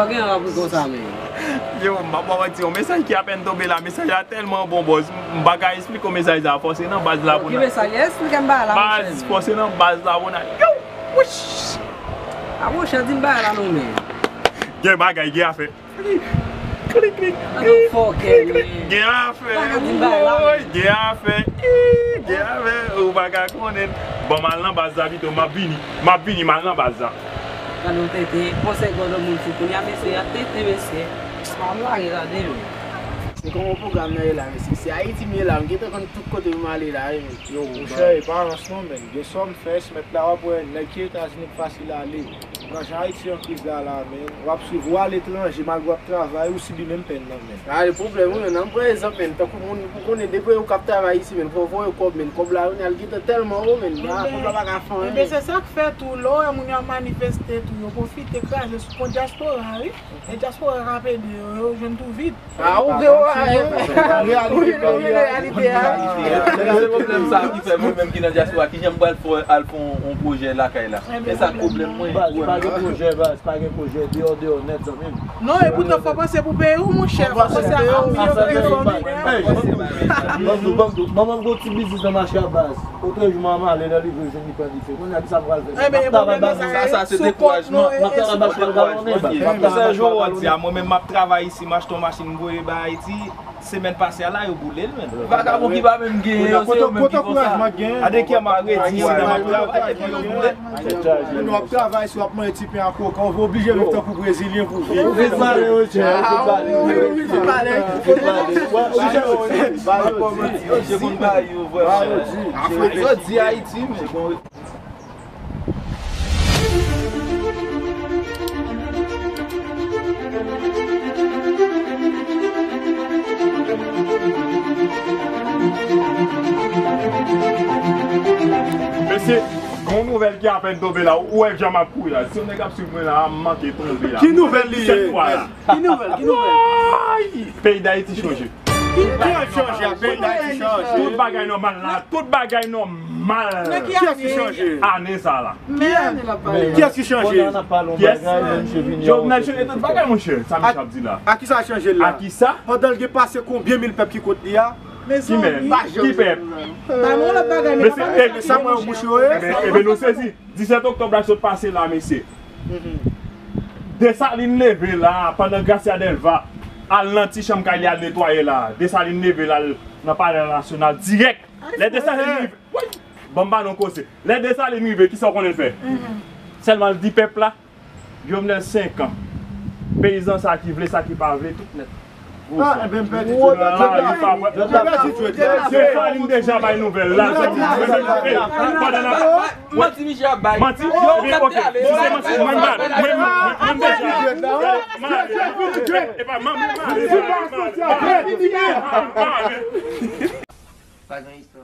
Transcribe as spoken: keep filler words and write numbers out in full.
Gen anpil konsa, men. Yo, m ap ba w di yon mesaj ki apèn tonbe la. Mesaj la tèlman bon, bòs. M pa ka esplike w mesaj la. Fò se nan baz la pou n al. Ki mesaj? Esplike m bagay la, monchè. Baz, fò se nan baz la pou n al. Yo! Wouch! A, monchè, di m bagay la non, men. Gen bagay, gen afè. Klik, klik, klik, klik, klik. Gen afè. Woy, gen afè. Ih, gen afè. Ou pa ka konnen. Bon, m al nan baz la pito, m ap vini. M ap vini, m al nan baz la. Gade yon tenten, konsèy granmoun fou kounye a, mesye, y ap tenten, mesye. Pa m lage la, de men. Se kòman pwogram nan ye la, mesye? Se Ayiti m ye la, m gentan konn tout kote pou m ale la, wi, men. Yo, monchè, e pa rans non, men. Gen sa m fè, sèmèt la, w ap wè, nèg ki Etazini k fasil ale. Nan jan Ayiti an kriz la, la, men, w ap swiv, ou aletranje, malgre w ap travay, ou sibi menm pèn nan, men. A, le pwoblèm, wi, men, ann pran egzanp, men, tankou moun, ou konnen, depi ou k ap travay isi, men, fò w voye kòb, men, kòb la, kounye a, l gentan tèlman wo, men, a, kòb la pa ka fè anyen. Enben, se sa k fè tou, lè w wè moun yo ap manifeste tou, yo pwofite kraze sou kont dyaspora, wi. E dyaspora k ap ede yo, yo jwenn tou vit. A, ou gen, ou gen, ou gen reyalite a. Se pwoblèm sa ki fè mwen menm ki nan dyaspora, kijan m pral fè al fè yon pwojè lakay la? E sa k pwoblèm mwen. Baz, pa gen pwojè, baz, pa gen pwojè, deyò, deyò nèt, zanmi m. Non, e poutan fò panse pou peyi w, monchè, fò panse a fanmi yo, pou fanmi w. Ban m di w, ban m di w, manman m gen yon ti biznis nan mache a, baz. Otrejou manman ale nan livre, jwenn li pran dife. Kounye a, kisa m pral fè? Enben, e pwoblèm nan sa, sa, se dekourajman. M ap travay mache a, gade, m ap travay mache a. Mwen menm, m ap travay isi, m achte yon machin, m voye bay Ayiti. Semèn pase a la, yo boule l, men. Vakabon ki pa menm genyen yo, se yo menm ki konsa. Gade ki a m ap redi isi nan m ap travay, epi yo boule l. Men w ap travay isi, w ap manje ti pen a koka, ou oblije viv tankou brezilyen pou viv. Ou vin pale, Roger, ou vin pale. Ou vin pale. Yo di Ayiti, men. Mesye, gon nouvèl ki apèn tonbe la, ou wè jan m ap kouri la. Si yon nèg ap swiv mwen la, m manke tonbe la. Ki nouvèl li ye? Ki nouvèl? Ki nouvèl? Peyi Dayiti chanje. Ki, ki chanje? Peyi Dayiti chanje. Tout bagay nòmal la. Tout bagay nòmal. Kiyès ki chanje? Ane sa la. Kiyès ki chanje? Kiyès? Jovenel chanje tout bagay, monchè. Sa misye ap di la. A kisa l chanje la? A kisa? Pandan l gen pase konbyen mil pèp ki kont li a? Ki mèt? Ki pèp? Mesye, e sa mwen bouch yo ye. Enben, enben, nou sezi. Disèt oktòb la sot pase la, mesye. Desalin leve la, pandan Gracia Delva al nan ti chanm kay li al netwaye la. Desalin leve la nan Palè Nasyonal dirèk. Lè Desalin rive, woy! Ban m ba nou koze. Lè Desalin rive, kisa w konnen l fè? Sèlman l di pèp la, Jovenel senk an. Peyizan sa ki vle, sa ki pa vle, tout nèt. Ah, enben, m pèdi Jodla. Desalin deja bay nouvèl la. Pandan n ap Manti misye ap bay. Manti? Yo, ebyen, ok. Si se manti, mwen, mwen, mwen, mwen, mwen deja. Epa, mwen, mwen, mwen, mwen. Pa gen istwa.